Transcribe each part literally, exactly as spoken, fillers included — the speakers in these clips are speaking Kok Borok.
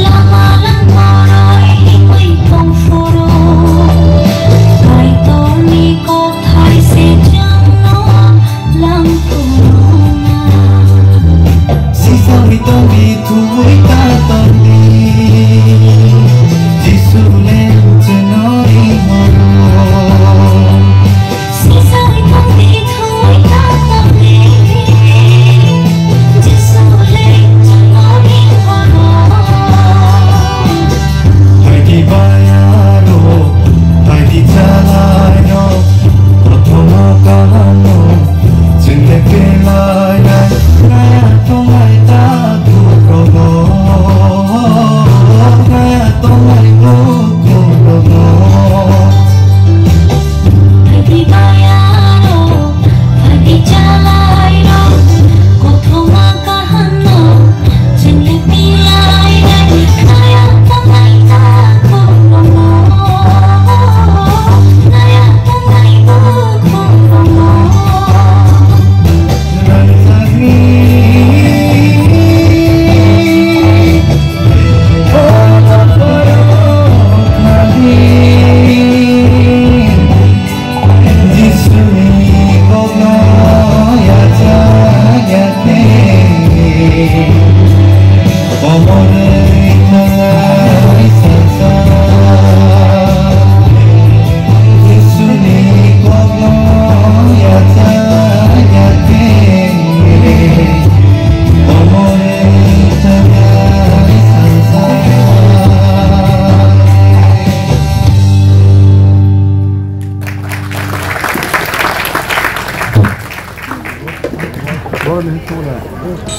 Lama langmaro emoi tongphuru, Kaitorni kothai se chwngno langphuru na. Sisawi tongdi, thumwi ta tongdi, Jisu le chwngno ringmoro. Phaidi bayarok, phaidi chalairok, kothoma kahamno, chwngno pelainai, naya tongnai ta.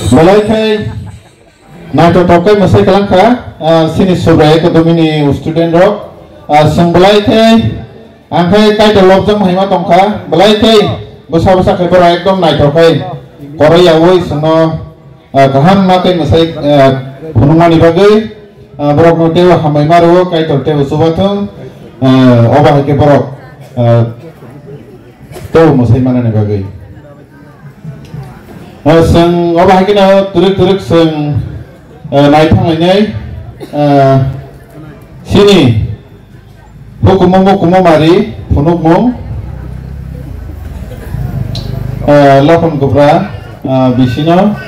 Belai khe naithotok khe mwsai kwlangkha, ah, chini Subrai Academy ni student rok, ah, chwng belai khe Ang khe Kaitor lobjak hai ma tongkha, belai khe bwsa bwsa khe borok ekdom naithok khe koroi yaui chwngno, ah, kaham ma tei mwsai, ah, phunukmani bagwi, ah, borokno teibo hambai ma rwo, Kaitor teibo chubathung, ah, obo hai khe borok, ah, teibo mwsai manani bagwi. Ah, chwng obo hai kheno twrwk twrwk chwng, ah, naithang lainai, ah, chini Hukumu mukumu mari phunukmung, eh, Lokhon Kubra, eh, bisino.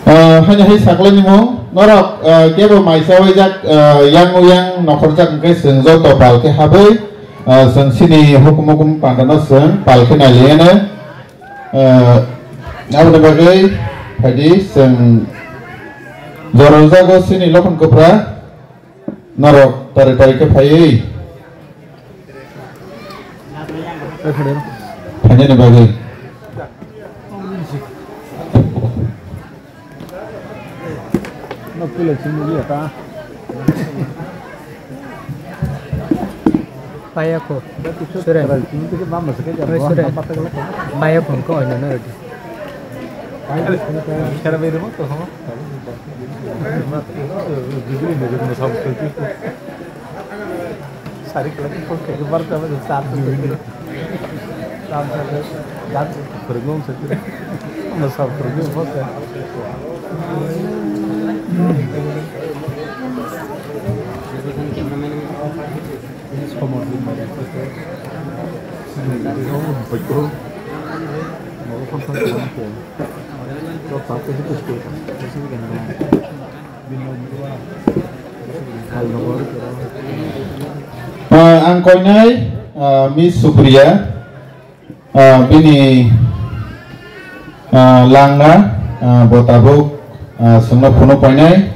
Ah, haino hai saklai nimo, norok, ah, kebo mai chawi jak, ah, yang uyang nokhorjak hwnkhe chwng joto pal khe habwi, ah, chwng chini hukum hukum pandano chwng pal khe nai liya no. Ah, aboni bagwi phaidi chwng jorok jago chini Lokhon Kwpra. Norok tari tari khe phaiwi phainani bagwi. Paya ko. Sure. Oi, sure. Paya ko ko ina na roti. Sari kelai kok kayak gemar sama tuh saat tuh. Tam saja dan bergong saja. Masa bergong apa? Ah, ang koinai, ah, Miss Supriya, ah, bini, ah, langna, ah, bo tabuk, ah, chwngno phunuk painai.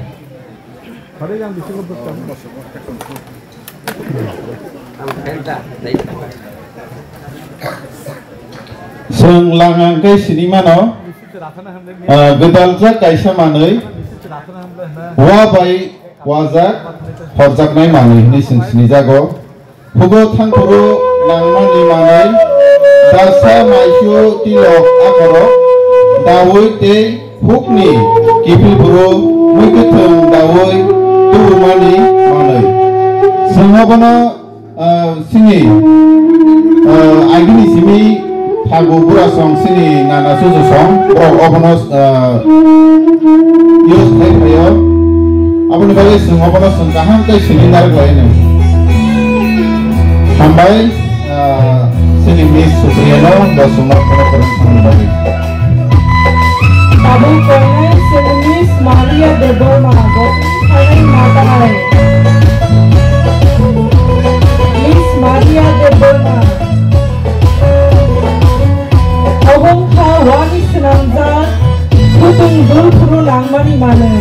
Chwng lang ang khe sini mano, ah, gwdaljak kaisa manwi, wa bai wajak horjaknai manwi hwnwi chwng sinijago. Hugo thangphuru nangmani manwi Tasa maisu tilok akorok dawi tei hukni kiphil buru mui kwthwng dawi tubumani manwi. Chwng obono, ah, chini, ah, agini simi phagu burasong chini nana chuchusong borok obono, ah, use khai phaio. Aboni bagwi chwng obono chwng kaham tei sini narwk laino. Hambai. Ah, chini Miss Supriya no bo chwngno phone kwrwng thangni bagwi. Tabuk koinai chini Miss Maria Debbarma, bo tini phainai matai. Miss Maria Debbarma. Obo wngkha wani swnamjak, kutung dul phuru nangmani manwi.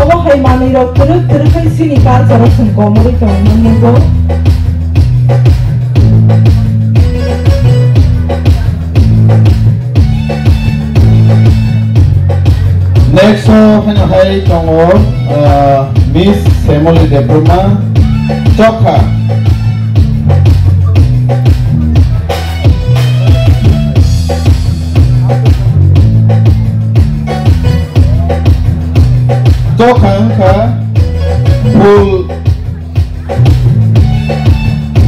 Obo hai manwirok twrwk twrwk khai chini culture-o chwng komorwi tongmani nango. Next o haino hai tongo, ah, Miss Semoli Debbarma, Chokha. Chokha wngkha full,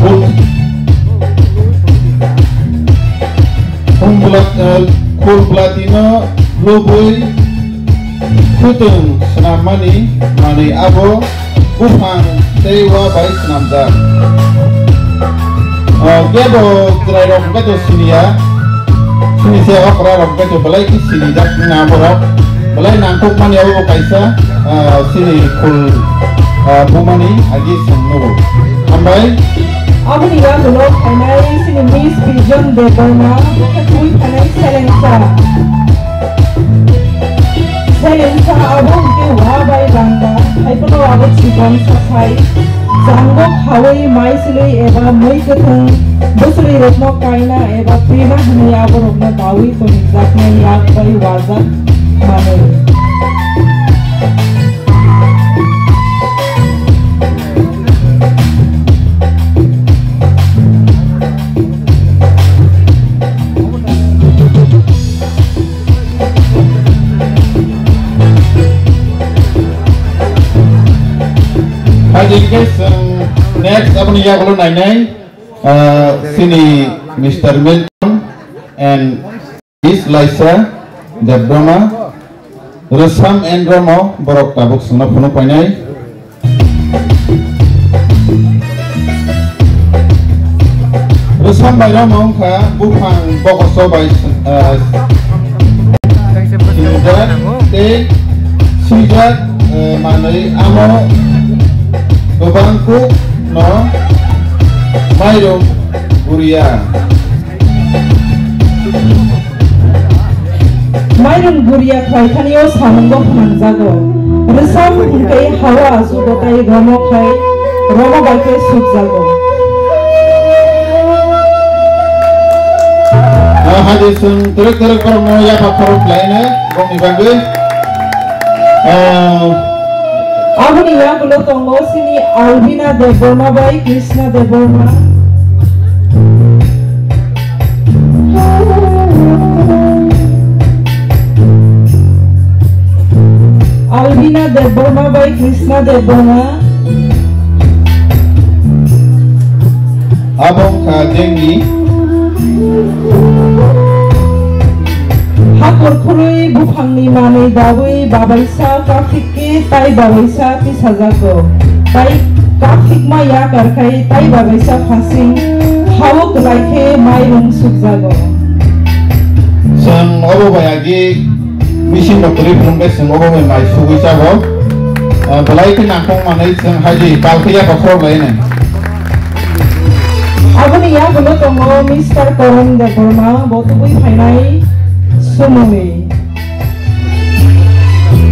full, full blood, eh, full blood ino lubui. Khutwng swnammani manwi abo buphang tei wa bai swnamjak. Ah, kebo chwrairok hwnkhe to siniya, sini se okrarok hwnkhe to belai khe sinijak wngna borok. Belai nangkukmani abo bo kaisa, ah, chini khul, ah, bumani agi chwng nugo. Hambai. Aboni yagulo phainai chini Miss Vision Debbarma, bokhe twi phainai selengsa. Selengsa abo hwnkhe wa bai bangma, haiphano abo chikon sasai. Jango khaui mai silui eba mui kwthwng bwswlwirokno kaina eba pima hwnwi aborokno daui tonijaknai yak bai wajak manwi. Hai, hingke chwng next aboni yagulo nainai, ah, chini Mister Milton and Miss Laisa Debbarma, Rwsam and Romo borok tabuk chwngno phunuk painai. Rwsam bai Romo wngkha buphang bokoso bai, ah, sinijak tei swijak, ah, manwi amo kwbang kuk no mairum guriya. Mairum guriya khlai thani o samungo phnangjago. Rwsam hwnkhe hawa achugo tai romo khai romo bai khe sukjago. Ah, hadi chwng twrwk twrwk borokno yapha khorok khlainai bongni bagwi. Ah, Aboni yagulo tongo chini Albina Debbarma bai Krishna Debbarma. Albina Debbarma bai Krishna Debbarma. Abo wngkha dengni. Hakur khurui buphangni manwi daui babaisa kaphik khe tai babaisa tisajago. Tai kaphikma yakar khai tai babaisa phasing hao kwlai khe mairum sukjago. Chwng obo bai agi bising bo kwrwi phunuknai chwng obo bai mai sugwi chago. Ah, belai khe nangkuk manwi chwng haidi pal khe yapha khorok lai nai. Aboni yagulo tongo Mister Karan Debbarma, bo tubui phainai sumui.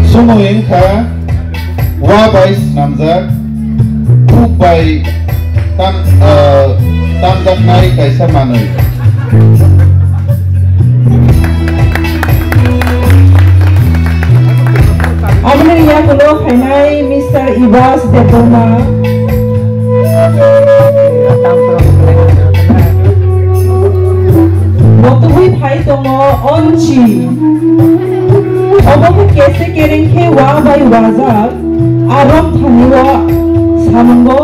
Sumui wngkha wa bai swnamjak, buk bai tam-, ah, tamjaknai kaisa manwi. Aboni yagulo phainai Mister Ibas Debbarma. Bo tubui phai tongo Onchi. Obo khe kese kereng khe wa bai wajak, a romthani o samungo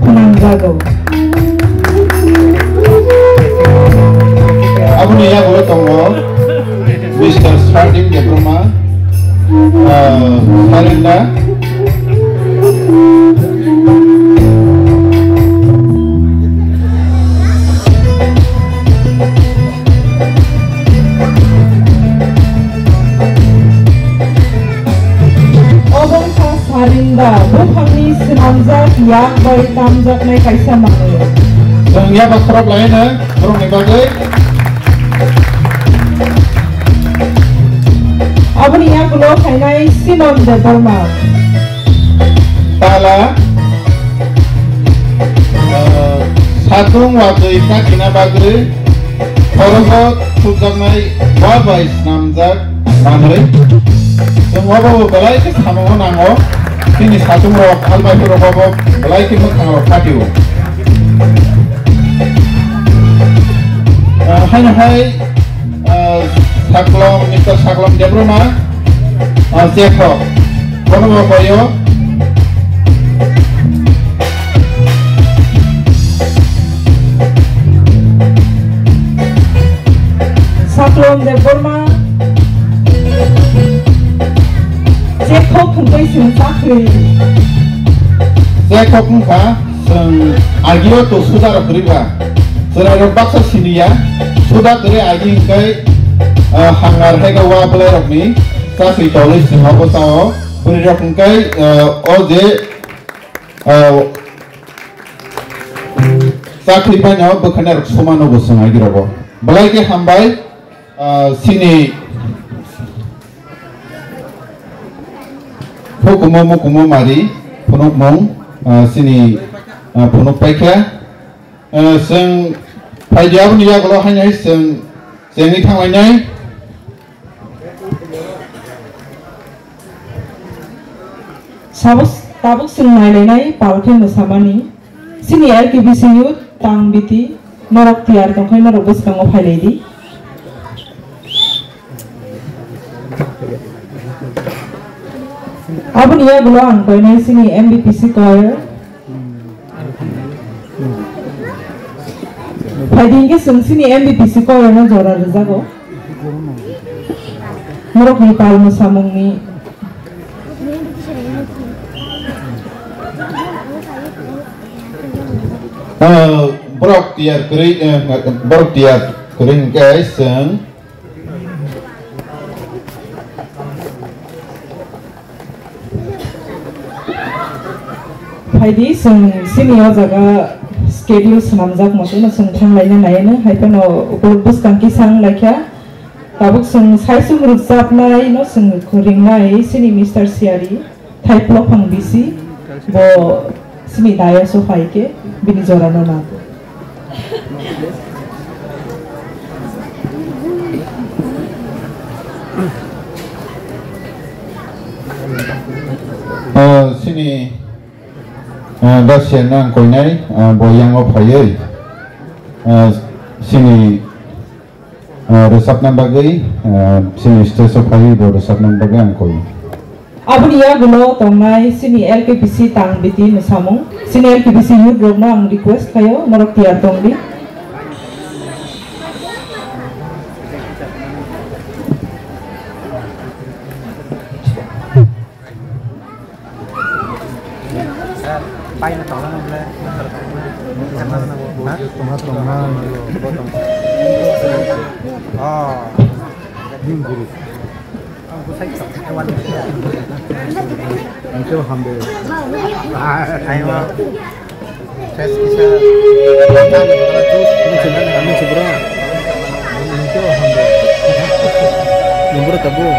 phwnangjago. Aboni yagulo tongo Mister Sarding Debbarma, ah, Sarenda. Obo wngkha Sarinda, buphangni swnamjak yak bai tamjaknai kaisa manwi. Chwng yaba khorok laino borokni bagwi. Aboni yagulo phainai Simon Debbarma. Tala, ah, satung watwi kakhina bagwi khorogo thukjaknai wa bai swnamjak manwi. Chwng obo belai khe samungo nango, chini satungrok, almaiphurok obo belai khe mwkhangrok phatio. Ah, haino hai, ah, Saklom, Mister Saklom Debbarma, ah, Jekho, bono bo koyo. Saklom Debbarma, Jekho khungtwi sing chakri. Jekho khungkha. Chwng agio to suda rok kwrwi ba. Chwrairok baksa siniya. Suda kwrwi agi hwnkhe, ah, hangar hai khe wa bwlairokni chakri tolwi chwng obo chao. Bwrwirok hwnkhe, ah, o je, ah, chakri paino bwkhanirok somano bo chwng agirogo. Belai khe hambai. Ah, chini hukumu mukumu mari phunukmung, ah, chini, ah, phunuk paikha. Ah, chwng phaidi aboni yagulo haino hai chwng chengwi thanglainai. Sabos-, tabuk chwng nailainai pal khe mwsamani. Chini L K B C youth tang biti norok tiyar tongkhai norok bwskango phailaidi. Aboni yagulo ang koinai chini M B P C choir. Phaidi hwnkhe chwng chini M B P C choir no jora rwjago. Norokni pal mwsamungni. Ah, borok tiyar kwrwi, eh, borok tiyar kwrwi hwnkhe chwng. Phaidi, chwng chini o jaga schedule swnamjak mote no chwng thang laina nai ano, hai phano ukuluk bwskang kisa wng laikha. Tabuk chwng saichung rwchapnai no chwng ringnai chini Mister Siari, Thaiplok phang bisi, bo chini dayas o phai khe bini jora no nango. Ah, chini, ah, Dasia nang koinai, ah, bo yang o phaiwi, ah, chini, ah, rwchapna bagwi, ah, chini stage o phaiwi bo rwchapna bagwi ang koi. Aboni yagulo tongnai chini L K B C tang biti mwsamung, chini L K B C youth rokno ang request khaio, norok tiyar tongdi. Paina tongna ble. Ha? Tongna, tongna. Oh. Ang bwsai tong, ang wani. Ang khe hambe. Aiwa. Test kisa. Ang khe, ang khe bro. Ang khe hambe. Ang bro tabu.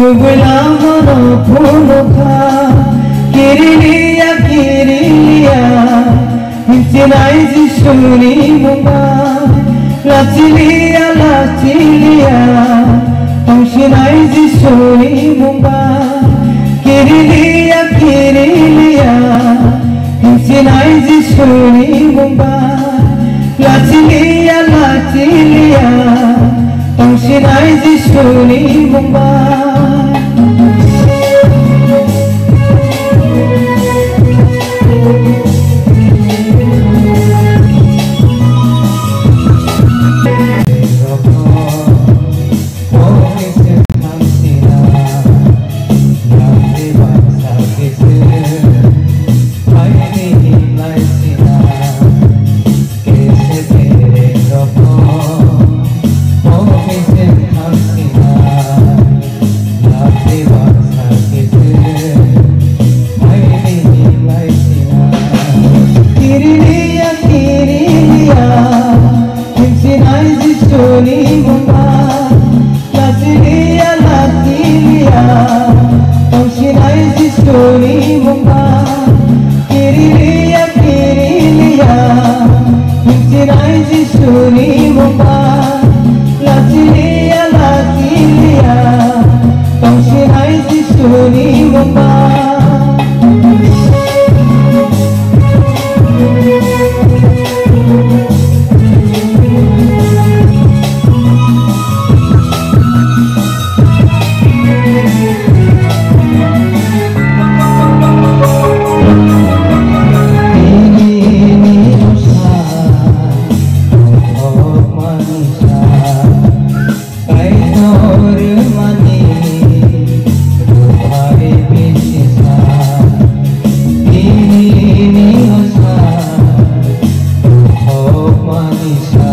Kubui lamano phunukha, kiriliya, kiriliya, himsinai Jisuni mungba, lachiliya, lachiliya, tongsinai Jisuni mungba, kiriliya, kiriliya, himsinai Jisuni mungba, lachiliya, lachiliya, tongsinai Jisuni mungba. Kiriliya, kiriliya, himsinai Jisuni mungba, lachiliya, lachiliya, tongsinai Jisuni mungba, kiriliya, kiriliya, himsinai Jisuni mungba, lachiliya, lachiliya, tongsinai Jisuni mungba. Kaitor mani rupai bisisa, nini hosa rukhok manisa.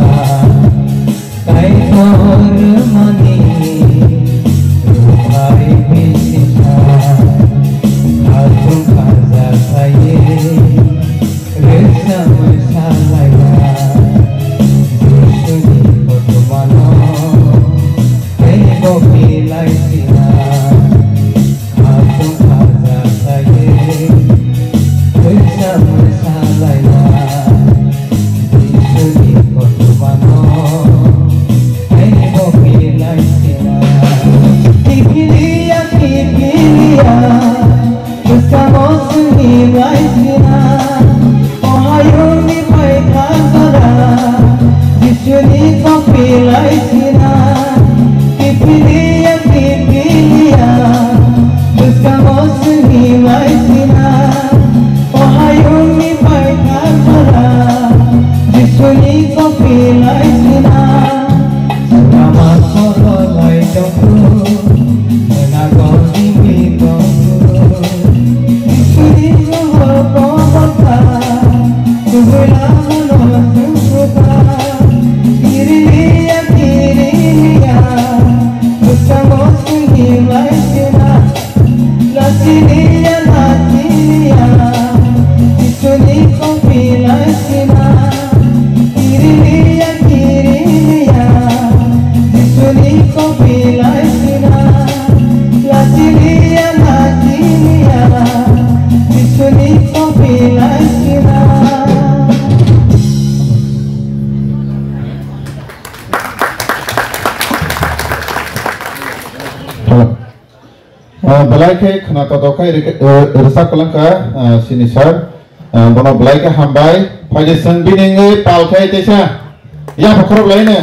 Kaitor mani rupai bisisa, hatung khaja khaye. Resa mesa laila, Jisuni kothomano, tei bo pilai sina. Hatung khaja saye, resa mesa laila, Jisuni kothomano, tei bo pilai sina. Kiphiliya, kiphiliya. Bwskango chwngni laisina, o hayungni paithak jora, Jisuni kopi laisina, kiphiliya, kiphiliya. Bwskango chwngni laisina, o hayungni paithak jora, Jisuni kopi laisina. Lama soro lai tongkhu, mena gong tingwi tongkhu. Jisuni roho kobolsa, kubui lamano chwngkhuka. Kiriliya, kiriliya, bwskango chwngni laisina. Lachiliya, lachiliya, Jisuni kopi laisina. Kiriliya, kiriliya, Jisuni kopi laisina. Lachiliya, lachiliya, Jisuni kopi laisina. Hello. Ah, belai khe khna totok khai ri-, eh, rwchap kwlangkha, ah, sini sir. Ah, bono belai khe hambai. Phaidi chwng bini wngwi pal khai teisa yapha khorok laino.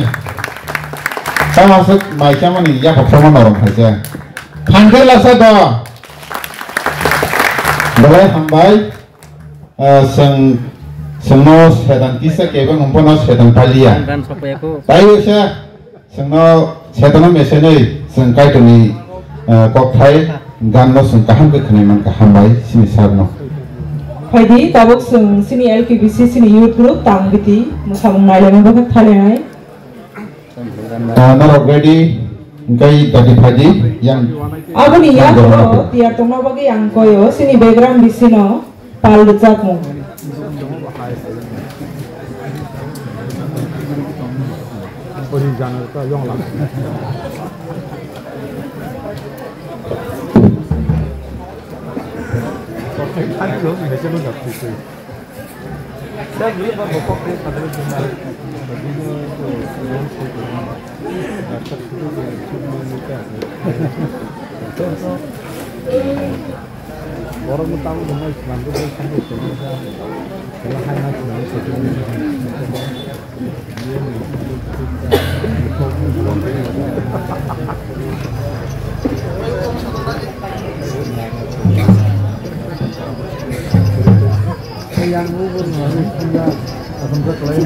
Tamo aswk mai chamani yapha khorokma norok khaisa. Phan khe lasa do. Belai hambai. Ah, chwng, chwngno Setan kisa kebo wngphano Setan paliya. Taibo se chwngno Setano mesenwi chwng Kaitorni, ah, kokthai ganno chwng kaham khe khwnai mankha, hambai sini sarno. Phaidi tabuk chwng chini L K B C chini youth group tang biti mwsamung nailaima bagwi thailainai. Ah, norok ready, hwnkhe dati phaidi, yang. Aboni yang yago tiyar tongna bagwi ang koyo, chini background bisino pal rwchapmung. Borok no tabuk rwnai swnamjak bai sangwi tongmani khe, khe hai ma swnamwi tongmani khe. Yang bu bu nang sunda asam sa kelai.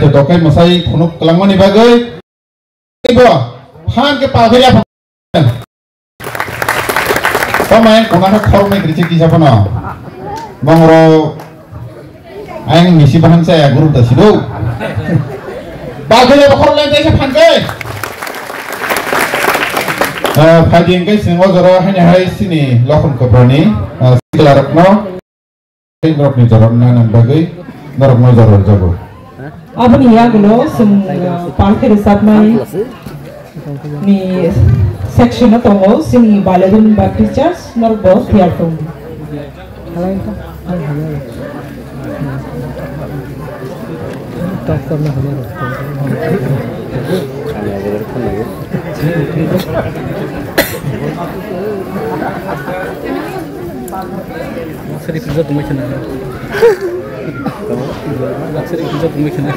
Dokai mwsai phunuk kwlangmani bagwi bo phan khe pagwi ya. Tamo ang kona khe khoroknwi kwrwi se kisa phano. Mongro ang misi bahan chaya guru ta sido. Bagwi ya khoroknwi tei se phan khe. Ah, phaidi hwnkhe chwng o jora haino hai chini Lokhon Koprani, ah, siklarokno. Norokni jorok nanani bagwi norokno jorok jago. Aboni yagulo chwng, uh, palkhe rwchapnai ni section o tongo chini Baladun Baptist Church, norok bo thiyar tong di. Laksari puja tongwi khna. Laksari puja tongwi khna.